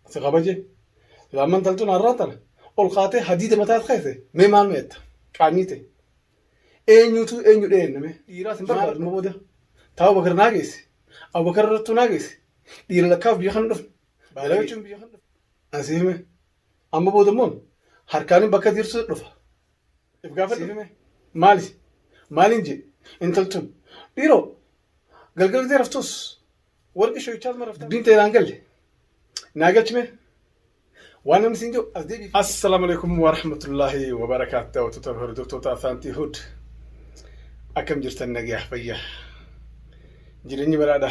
Si kabaje. Silaa amma intaltuun har'aan tana ol kaatee hadiida mataa keesse mee maal meetta? Qaanyii ta'e. Eenyutu eenyu dheenna mee? Dhiiraas hin barbaadu ma booda. Taa Abubakar naa geesse. Abubakar irrattuu naa geesse. Dhiira lakkaaf biyya kana dhufne. Dalagachuun biyya kana dhufne. Asii hime. Amma booda immoo harkaanin bakka jirtu dhufa. If gaafadhu. Siif hime. Maali? Maaliin jee? Intaltun. Dhiiroo galgala gisee raftus warqi shoyichaas ma raftaa? Dubbiin ta'e naan galle. Naa galchime. Waan namni siin jiru as deebiif. Assalaamu alaikum wa rahmatullahi wa barakaatu daawwattoota fi hordoftoota Asaantii Hud. Akkam jirtan nagayaa fayyaa. Jireenyi badhaadha.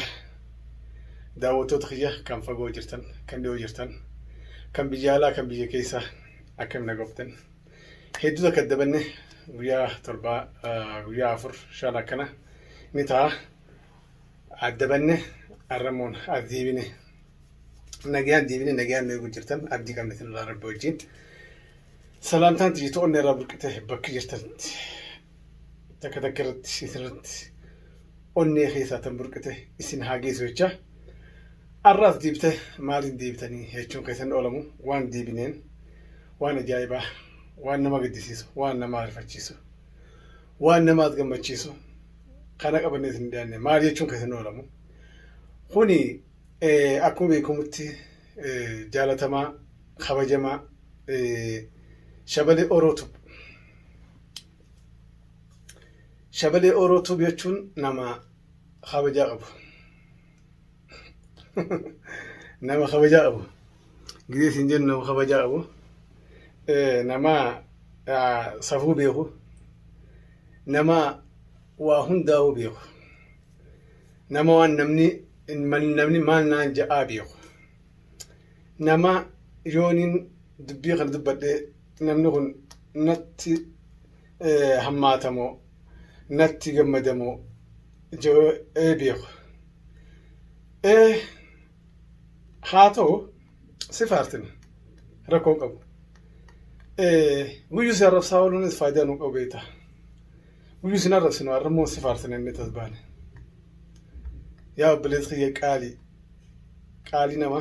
Daawwattoota kiyya kan fagoo jirtan, kan dhiyoo jirtan, kan biyya alaa, kan biyya keessaa akkam nagooftan. Hedduu takka dabanne guyyaa torbaa guyyaa afur shan akkana ni ta'a. Addabanne arramoon as deebine nagayaan deebine nagayaan nu eegu jirtan abdii qabne sinirraa rabbi wajjin. Salaamtaan tiyyitu onnee irraa burqite bakki jirtanitti takka takka irratti isinirratti onnee keessaa tan burqite isin haa geessu jecha. Arraas deebite maaliin deebitanii jechuun keessan oolamu waan deebineen waan ajaa'ibaa, waan nama gaddisiisu, waan nama arifachiisu, waan namaas gammachiisu kana qabannee isin dhiyaanne maal jechuun keessan oolamu. Kuni akkuma beekamutti jaalatamaa, kabajamaa Shabalee Oroo Tube. Shabalee Oroo Tube jechuun nama kabajaa qabu. Nama kabajaa qabu. Gizee isin jennu nama kabajaa qabu. Nama safuu beeku. Nama waa hundaa'uu beeku. Nama waan namni namni maal naan ja'aa beeku. Nama yooniin dubbii kana dubbadhee namni kun natti hammaatamoo natti gammadamoo jedhee beeku. Haa ta'u si faarsina rakkoo hin qabu. Guyyuu si arrabsaa ooluunis faayidaa nu qabu beekta. Guyyuu sin arrabsinu har'ammoo si faarsina inni tas baane. Yaa obboleessa kiyya qaalii qaalii nama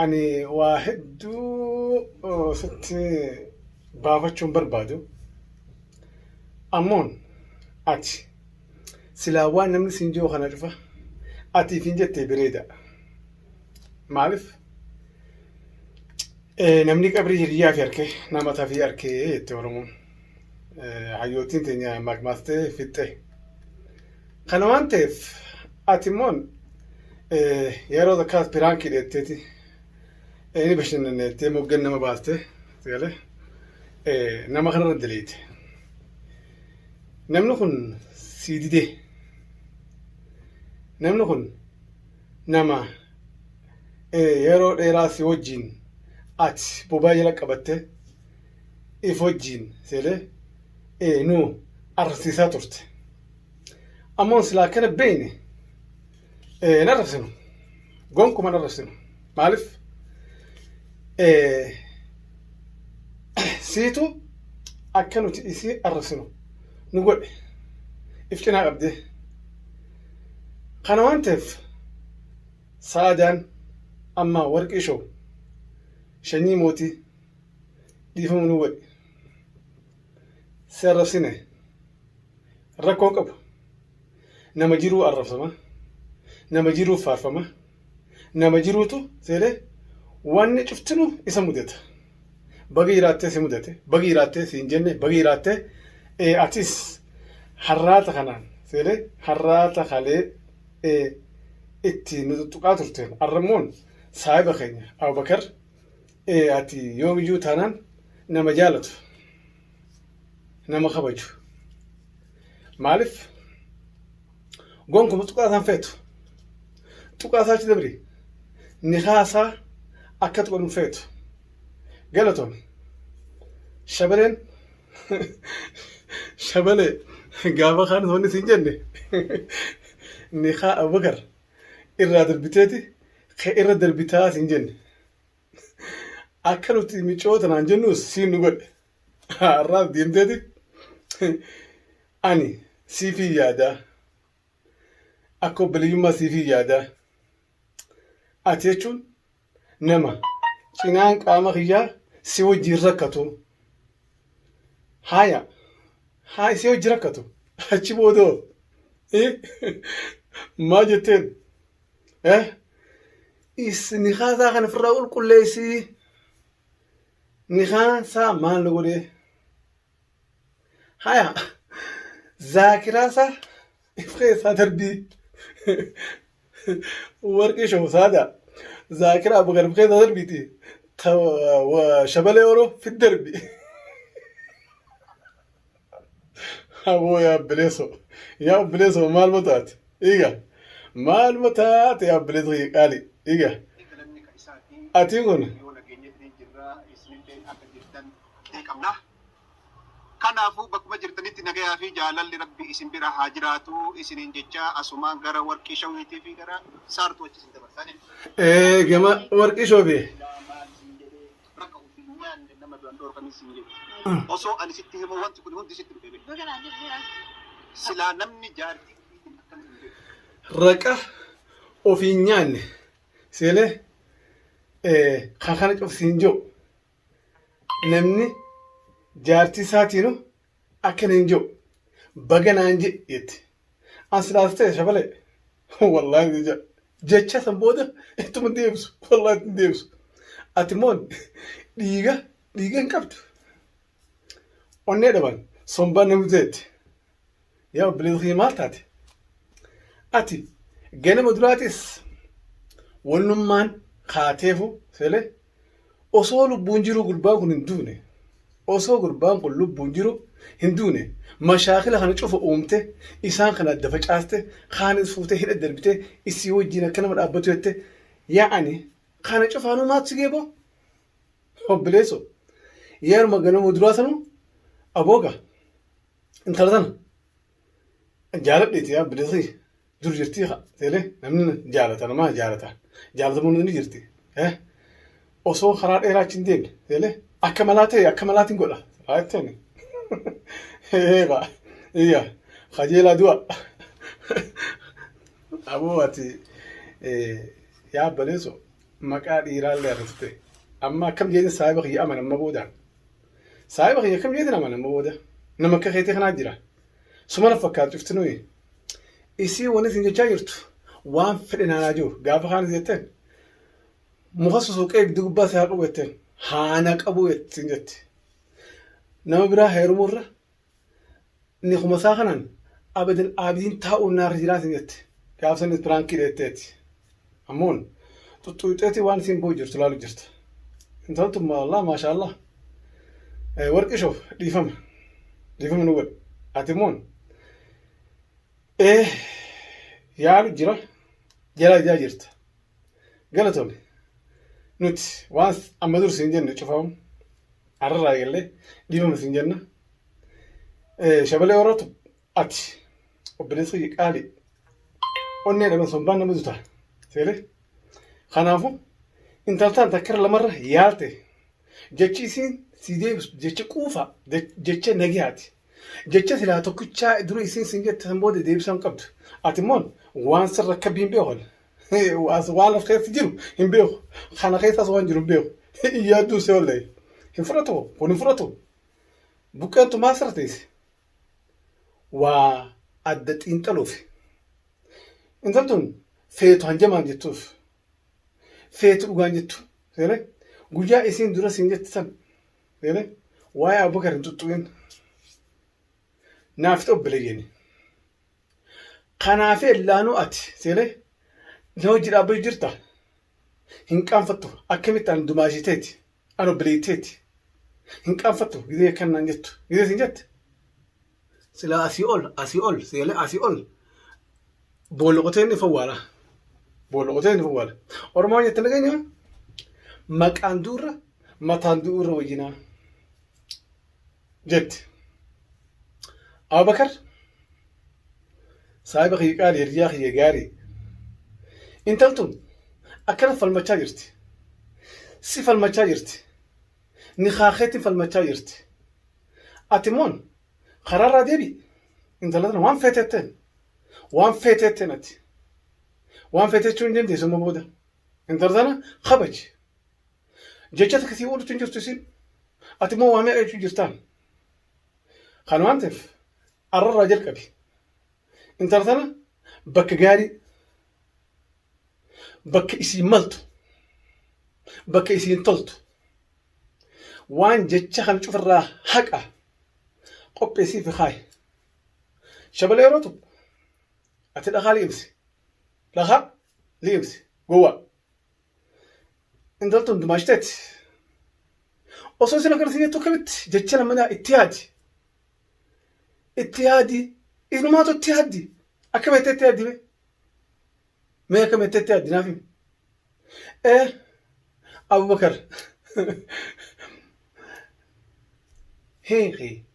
ani waa hedduu sitti baafachuun barbaadu. Ammoon ati silaa waan namni siin jiru kana cufa ati ifiin jettee bareeda. Maaliif? Namni qabrii hiriyyaa fi harkee nama tafii harkee jette Oromoon. Hayyootiin teenya makmaastee fixxe. Kana waan ta'eef ati immoon yeroo takkaas piraankii dheetteeti inni bashannanneettee moggan nama baaste galee nama kanarra daleeyte. Namni kun sii didee. Namni kun nama yeroo dheeraa si wajjin ati bobaa jala qabatte if wajjin seelee nu arrabsiisaa turte. Ammoo silaa akkana beeyne hin arrabsinu. Gonkuma hin arrabsinu. Maaliif? Siitu akka nuti isii arrabsinu nu godhe if cinaa qabdee. Kana waan ta'eef Sa'adaan amma warqii show shanyii mootii dhiifama nu godhe. Si arrabsine rakkoo qabu. Nama jiruu arrabsama. Nama jiruu faarfama. Nama jiruutu seelee wanni cuftinu isa mudata. Baga jiraattee si mudate, baga jiraattee si hin jenne, baga jiraattee atis harraata kanaan seelee harraata kalee itti nu tuttuqaa turteen arrammoon saahiba keenya Abubakar ati yoomiyyuu taanaan nama jaalatu nama kabaju maaliif gonkuma tuqaa isaan feetu tuqaa isaa achi dabri nikaa isaa akka tuqan hin feetu galatoomi shabaleen shabalee gaafa kaan wanni siin jenne nikaa Abubakar irraa darbiteeti kee irra darbitaa siin jenne akka nuti micoo tanaan jennuus siin nu godhe har'aaf deemteeti ani siifii yaadaa akka obboleeyyummaa siifii yaadaa ati jechuun Nama cinaan qaama kiyyaa si wajjiin rakkatu. Haaya haa si wajji rakkatu. Achi boodoo maa jetteen? Eh nikaa isaa kana ofirraa qulqulleessi. Nikaan isaa maal nu godhee? Haya zaakiraa isaa if keessaa darbii. Warqii shoosaadha. Zaakira Abubakar if keessaa darbiiti. Shabalee Oro fit darbi. Aboo yaa obboleessoo. Yaa obboleessoo maal mataate? Egaa maal mataate yaa obboleessoo kiyya qaali? Egaa Galanni ka isaati. Atiin kun Yoo nageenyatti jirra isinillee akka jirtan ni qabna. Kanaafuu bakkuma jirtanitti nagayaa fi jaalalli Rabbi isin bira haa jiraatu isiniin jecha asumaan gara Warqii Shawiitii fi gara Saartuu achi isin dabarsaa jechuudha. Gama Warqii Shoofi. Silaa maal siin jedhee raqa ofii nyaanne nama du'an dhoorkanis siin jedhe. Osoo ani sitti himu wanti kun hundi sitti dhufe beeku. Silaa namni jaartii ofiitiin akkana hin jedhu. Raqa ofii nyaanne seelee kan kana cufsiin jiru namni jaartii isaatiinu akkana hin jiru baga naan jedhe jetti. An silaas ta'e shabalee wallaahi ni jedha. Jecha san booda ittuma deebisu wallaahi itti deebisu. Ati immoo dhiiga dhiiga hin qabdu. Onnee dhaban sombaan namni ta'etti. Yaa obboleessa kiyya maal taate? Ati ganama duraatis wannummaan kaateefu seelee osoo lubbuun jiru gurbaan kun hin duune osoo gurbaan kun lubbuun jiru hin duune mashaakila kana cufa uumte isaan kana adda facaaste kaanis fuutee hidha darbite isii wajjin akka nama dhaabbatu jette yaa'ani kana cufaanuu maatu si geeboo obboleesso yeruma ganama duraa sanuu abooga intala tana jaaladheeti yaa obboleessi dur jirtii seelee namni jaalata namaa jaalata jaalatamuun ni jirti osoo karaa dheeraa achi hin deemne seelee akka malaa ta'e akka malaatiin godha jetteen eega iyya kajeelaa du'a aboo ati yaa obboleesso maqaa dhiiraallee arrabsite amma akkam jeetin saahiba kiyya amana amma boodaan Saahiba kiyya akkam jeetin amana amma booda. Nama akka keetii kanaa jira. Suma na fakkaatu cufti nuyi. Isii wanni isin jechaa jirtu waan fedhe naanaa jiru gaafa kaanis jetteen muka susuuqee ibiddi gubbaa si haa qabu jetteen haana qabu jettiin jetti. Nama biraa heerumurra ni kuma isaa kanaan abadan aabidiin taa'uun naarra jiraa isin jette. Gaafa sanis piraankii dheetteeti. Ammoon xuxxuuxeetii waan isiin boo'u jirtu laalu jirta. Intaltu Allah maashaallah. Warqii shoof dhiifama. Dhiifama nu godhe. Ati immoon yaalu jira jalaa ijaa jirta. Galatoomi. Nuti waan amma dur siin jenne cufamu har'arraa eegallee dhiifama siin jenna. Shabalee warroota ati obboleessa kiyya qaali onnee dhaban sombaan nama duta seele kanaafuu intaltaan takkara lamarra yaalte jechi isiin si deebisu jecha quufa jecha nagayaati jecha silaa tokkichaa dura isiin siin jette san booda deebisuu hin qabdu ati immoo waan sirra kabbii hin beeku waan as keessa jiru hin beeku kana keessaas waan jiru hin beeku yaadduu si wallahi hin fudhatu kun hin fudhatu buqqeen tumaa sirra teesse waa adda xiinxaluuf. Intalli tun feetu hanjamaan jettuuf feetu dhugaan jettu seele guyyaa isiin dura siin jette san seele waa'ee Abubakar hin xuxxuqin naaf obboleeyyani. Kanaaf ellaanuu ati seele na hojii dhaabbachuu jirta hin qaanfattu akkamitti an dumaashii teeti An obboleetteeti. Hin qaanfattu gizee akkan naan jettu. Gizee siin jette. Silaa asii ol asii ol seelee asii ol boolla qotee inni fawwaala. Boolla qotee inni fawwaala. Oromoo jette nageenya maqaan du'urra mataan du'urra wayyinaa jetti. Abubakar saahiba kiyya qaali hiriyaa kiyya gaarii intaltun akkana falmachaa jirti si falmachaa jirti nikaa keetiin falmachaa jirti ati immoon karaarraa deebi intala tana waan feetetteen waan feetetteen ati waan feetechuu hin dandeessu amma booda intala tana kabaji. Jecha takka sii oolutti hin jirtu isiin. Ati immoo waa meeqa jechuu jirtaan. Kana waan ta'eef arrarraa jalqabi. Intala tana bakka gaarii bakka isiin maltu bakka isiin toltu waan jecha kana cufarraa haqa qopheessii fi kaayi. Shabalee yeroo tokko ati dhakaa liqimsi. Dhakaa liqimsi. Gowwaa. Intalli tun dumaashiteeti. Osoo isin akkana isin jettu akkamitti jecha lammanaa itti yaadi. Itti yaadi. Inumaatu itti yaaddi. Akkam jettee itti yaaddi mee? Mee akkam jettee itti yaaddi naaf himi. Ee Abubakar. Hiiki.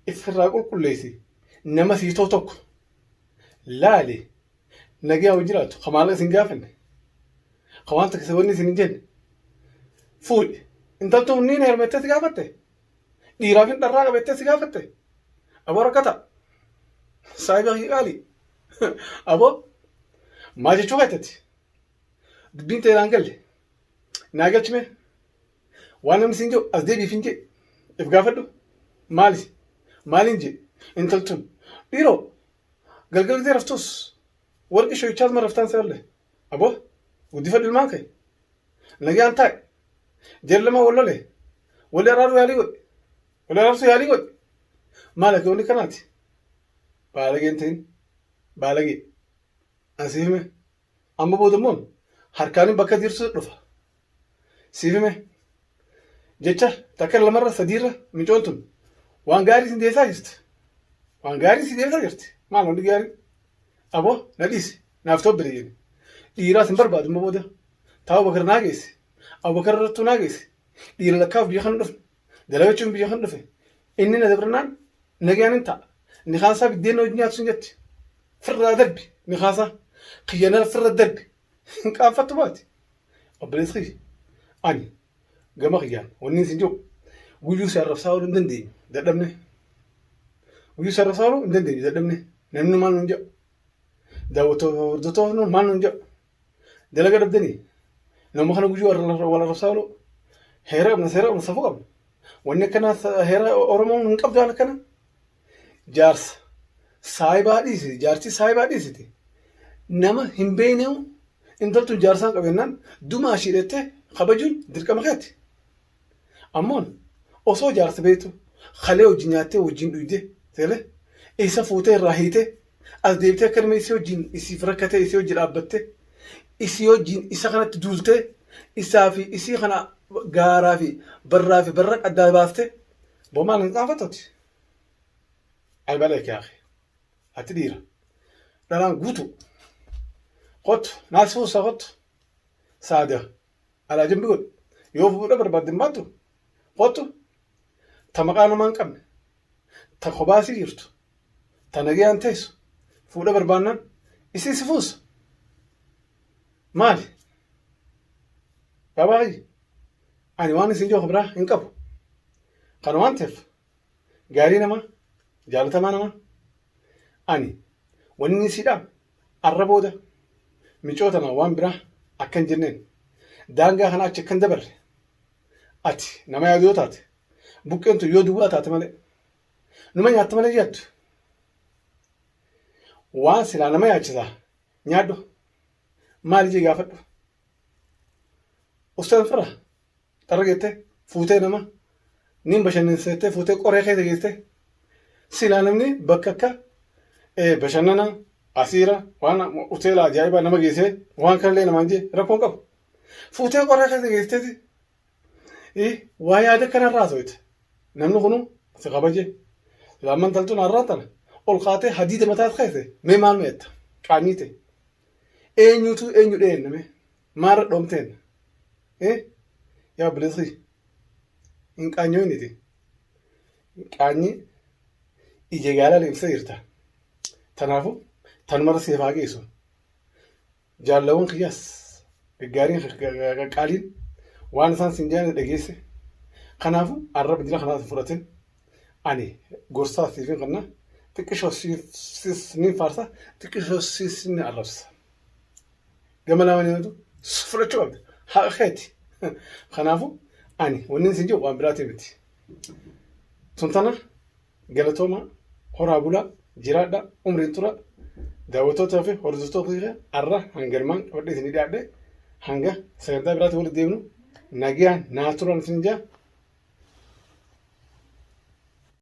Ifirraa qulqulleessi. Nama sii ta'u tokko laali. Nagaa hojii jiraatu ka maallaqa isin gaafanne ka waan takka wanni isin hin jenne fuudhi intaltu niin heerumettee si gaafatte dhiiraaf hin dharraa qabettee si gaafatte aboo rakkata saahiba kiyya qaalii aboo maal jechuu keettati dubbiin ta'e naan galle naa galchime waan namni siin jedhu as deebiif hin jedhe if gaafadhu maali maaliin jedhe intaltun dhiiroo Galgala gisee raftus warqi shoyichaas ma raftaan seerle. Aboo guddifadhu ilmaan kee. Nagaan taa'i. Jarri lama wal lole. Wali araaruu yaalii godhi. Wali araarsuu yaalii godhi. Maal akka wanni kanaati? Baalagee hin ta'in. Baalagee. An siif hime. Amma booda immoo harkaanin bakka dirsu dhufa. Siif hime. Jecha takka lamarra sadiirra micoon tun waan gaarii sin deessaa jirti. Waan gaarii si deessaa jirti. Maal wanni gaarii? Aboo na dhiisi naaf tobbile jedhe. Dhiiraas hin barbaadu amma booda. Taa Abubakar naa geesse. Abubakar irrattuu naa geesse. Dhiira lakkaaf biyya kana dhufne. Dalagachuun biyya kana dhufe. Inni na dabrannaan nagaan hin ta'a. Nikaasaa biddeen hojii nyaatu sin jetti. Firraa darbi nikaasaa. Kiyya firra darbi. Hin qaanfattu baati. Obboleessi kiyya ani gama kiyyaan wanni isin jiru guyyuu si arrabsaa ooluu hin dandeenyu dadhabne. Guyyuu si arrabsaa ooluu hin dandeenyu dadhabne. Namni maal nuun jedha. Daawwattoota hordoftoonni maal nuun jedha. Dalaga dhabdanii nama kana guyyuu wal arrabsaa ooluu. Heera qabna seera qabna safuu qabna. Wanni akkanaa heera Oromoon hin qabdu waan akkana. Jaarsa saayibaa dhiisiti jaartii saayibaa dhiisiti nama hin beekneewu intaltun jaarsaan qabennaan dumaa ishii dhettee kabajuun dirqama keeti. Ammoon osoo jaarsa beektu kalee wajjin nyaattee wajjin dhuyde seele isa fuutee irraa hiitee as deebitee akka nama isii wajjin isiif rakkatee isii wajjin dhaabbattee isii wajjin isa kanatti duultee isaa fi isii kana gaaraa fi barraa fi barra addaa baaftee boo maal hin qaanfattuti. Ay baleek yaa akhi. Ati dhiira. Dhalaan guutu. Kottu naas fuusa kottu. Saada. Alaa jimbi godhu. Yoo fuudha barbaadde hin baattu. Kottu. Ta maqaa namaa hin qabne. Ta kophaasii jirtu. Ta nagayaan teessu. Fuudha barbaannaan isii si fuusa. Maali? Baabaa kiyya. Ani waan isin jiru biraa hin qabu. Kana waan ta'eef Gaarii namaa, jaalatamaa namaa, ani wanni inni sii dhaamu arra booda micoo tana waan biraa akka hin jenneen daangaa kana achi akka hin dabarre ati nama yaadu yoo taate buqqeen tun yoo duwwaa taate malee numa nyaatta malee yaaddu waan silaa nama yaachisaa nyaadhu maali jee gaafadhu ustaan firra Xarra geette fuutee nama niin bashannansiisettee fuutee qoree keessa geesse silaa namni bakka akka bashannana asiira waan hoteela ajaa'ibaa nama geessee waan kanallee namaan jee rakkoon qabu. Fuutee qoree keessa geesseeti waa yaada kanarraa haasawite namni kunu si kabaje silaa amman taltuun har'aa tana ol kaatee hadiida mataa keesse mee maal meetta qaanyii ta'e eenyutu eenyu dheenna mee maarra dhoomteen Eh? Yaa obboleessa kiyya. Hin qaanyoyniti. Qaanyi ija gaalaa liqimsee jirta. Tanaafu tanumarra siif haa geessu. Jaallawwan kiyyaas gaggaariin qaqqaaliin waan isaan siin jedhan dhageesse. Kanaafu arraba jira kanaas hin fudhatin. Ani gorsaa siifin kanna xiqqishoo siif niin faarsa xiqqishoo siif ni arrabsa. Gama lamaaniitu fudhachuu qabda. Haqa keeti. Kanaafuu ani wanni isin jiru waan biraatii miti. Tun tana galatooma horaa bulaa jiraadha umriin tura daawwattoota fi hordoftoota kiyya arra hangalmaan qabadhee isin dhiyaadhe hanga sagantaa biraatti walitti deemnu nagayaan naa turan isin jaa.